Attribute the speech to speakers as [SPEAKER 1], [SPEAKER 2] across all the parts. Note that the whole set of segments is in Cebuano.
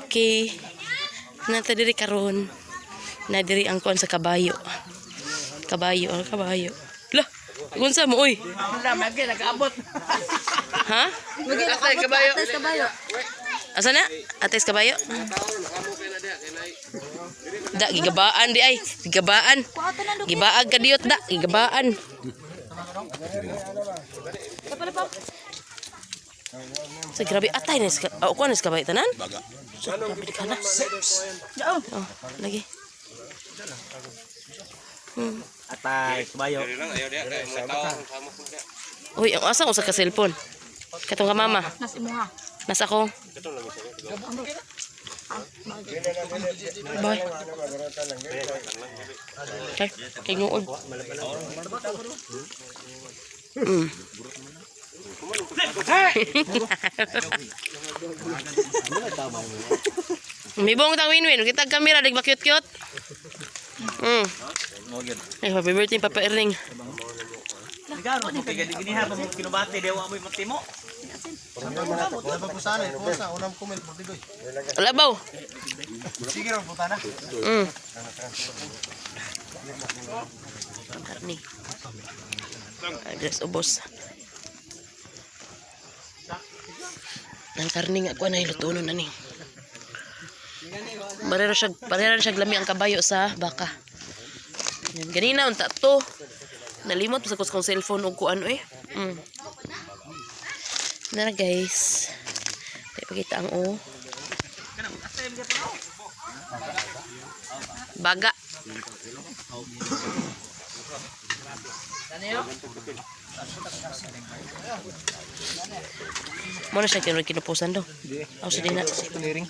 [SPEAKER 1] Okay. Nata diri karon. Na diri ang kuan sa kabayo. Kabayo, ang kabayo. Lah, unsa mo oy?
[SPEAKER 2] Wala, magi nag-abot.
[SPEAKER 1] Ha?
[SPEAKER 2] Atay kabayo.
[SPEAKER 3] Kabayo.
[SPEAKER 1] Asa na? Ates kabayo? Da, gigabaan di ay. Gigabaan. Gibaag ka diyot da. Gigabaan. Sa grabe atay na sa oh, kuan na sa kabayo tanan?
[SPEAKER 4] Baga.
[SPEAKER 1] Grabe di ka na. Oh, lagi.
[SPEAKER 2] Atay kabayo.
[SPEAKER 1] Uy, ang asa ko sa ka cellphone? Katong ka mama.
[SPEAKER 3] Nas imuha.
[SPEAKER 1] Nasa ako. Bye. Kay, kay nguod. Mibong tang win-win. Kita kamera, di ba cute-cute? Ay, happy birthday, Papa Erling.
[SPEAKER 2] Garo mo kay giniha pa mo kinubati dewa mo matimo.
[SPEAKER 1] Labaw.
[SPEAKER 4] Sige ron puta na.
[SPEAKER 1] Karni. Address ubos. Ang karni nga kuan ay lutunon na ni. Barera siya lami ang kabayo sa baka. Yan ganina unta to. Nalimot sa kong cellphone og kuan eh. Nara guys. Tayo pakita ang o. Baga. Mo na siya kinupusan do. Aw sa dina.
[SPEAKER 4] Disponiring.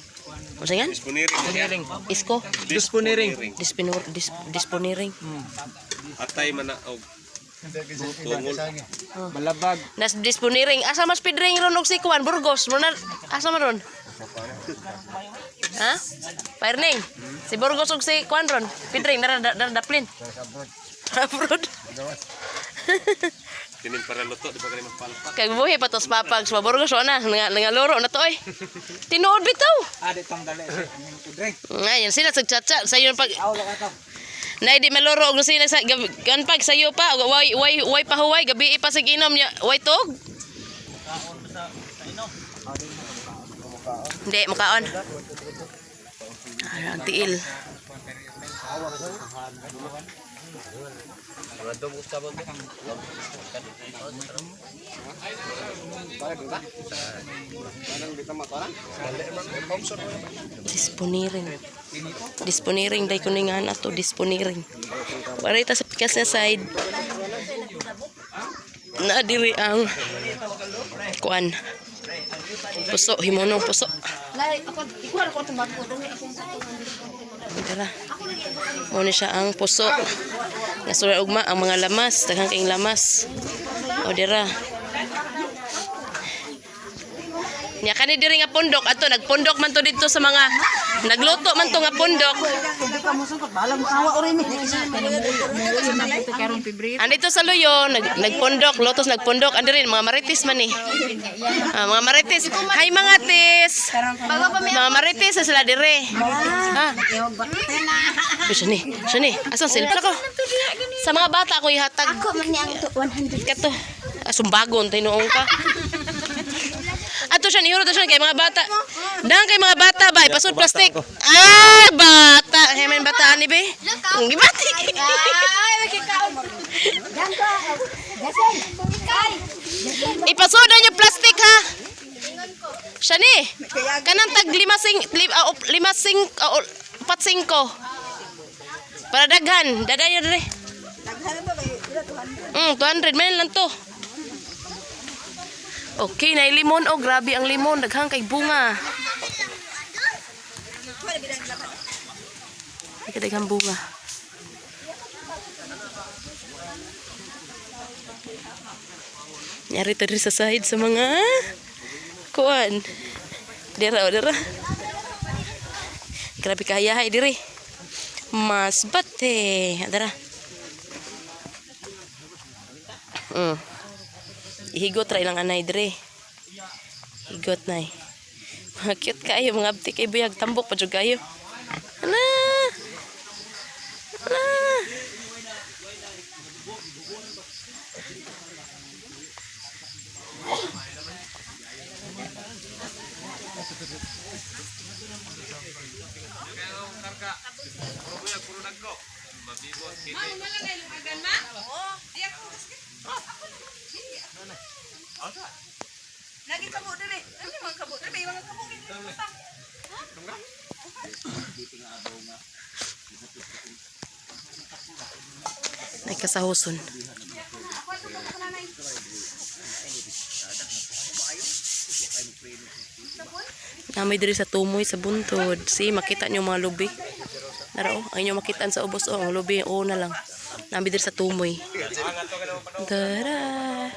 [SPEAKER 1] Unsa yan?
[SPEAKER 4] Disponiring.
[SPEAKER 1] Isko?
[SPEAKER 4] Disponiring.
[SPEAKER 1] Dispinor disponering.
[SPEAKER 5] Atay man na og tungol.
[SPEAKER 4] Balabag.
[SPEAKER 1] Nas disponering. Asa mas pidring ron og si Kuan Burgos? Mo na asa man ron? Ha? Pirning. Si Burgos og si Kuan ron. Pidring dara dara daplin. Abroad.
[SPEAKER 5] Kinin para luto di ba kani magpalpak.
[SPEAKER 1] Kay buhi pa tos papag sa Burgos wala na nga nangaluro na to oy. Tinuod bitaw.
[SPEAKER 2] Adi tong dali sa drink.
[SPEAKER 1] Ngayon sila sa chacha sa iyo pag
[SPEAKER 2] Aw ka to.
[SPEAKER 1] Nay di maluro og sila sa gan pag sayo pa way way way pahuway gabi pa sig inom niya way tog. Hindi mukaon. Ara ang tiil. Disponering. Disponering day kuningan ato disponering. Waray ta sa pikas na side. Na diri ang kuan. Puso himonong puso.
[SPEAKER 3] Lai, ako ikuha ako itong bato. Dali akong
[SPEAKER 1] Tara. Mo ni siya ang puso. Nasura ugma ang mga lamas, daghang kaing lamas. O dira. Nya kani diri nga pundok ato nagpundok man to dito sa mga nagluto man to nga pundok. Andito sa Luyo, nagpundok, lotos nagpundok. Andi rin, mga marites man eh. Ah, mga marites. Hi mga tis! Mga marites na sila dire. Ha? Uy, siya ni, siya ni. Asan silpa ko? Sa mga bata ako ihatag.
[SPEAKER 3] Ako man niyang 100.
[SPEAKER 1] Kato. Ah, sumbagon, tinuong ka. Ato siya, nihuro to siya kay mga bata. Dang kay mga bata ba, ipasod plastic. Ah, bata. Hemen bata ani be. Ang gibati.
[SPEAKER 3] Ay, makikaon. Dangko. Gasen. Kay.
[SPEAKER 1] Ipasudan yung plastic ha. Siya ni. Kanang tag lima sing, lima sing, upat singko. Para daghan. Dadayo dire. 200 man lang to. Okay, na limon. Oh, grabe ang limon. Daghang kay bunga. Ay, kadaghang bunga. Nyari to diri sa side sa mga kuan. Dira o dira. Grabe kaya hay diri. Mas bate. Dara. Ihigot ra ilang anay dire. Higot nay. Mga cute kayo, mga abtik kay buyag tambok pa jud kayo. Ana. Ana.
[SPEAKER 6] Lagi kabo dire. Ano mga kabo dire? May mga kabo dire.
[SPEAKER 1] Ay kasahuson. Namay diri sa tumoy sa buntod. Si makita niyo mga lubi. Naro, ang inyo makitaan sa ubos oh, ang lubi o na lang. Nami diri sa tumoy. Tara.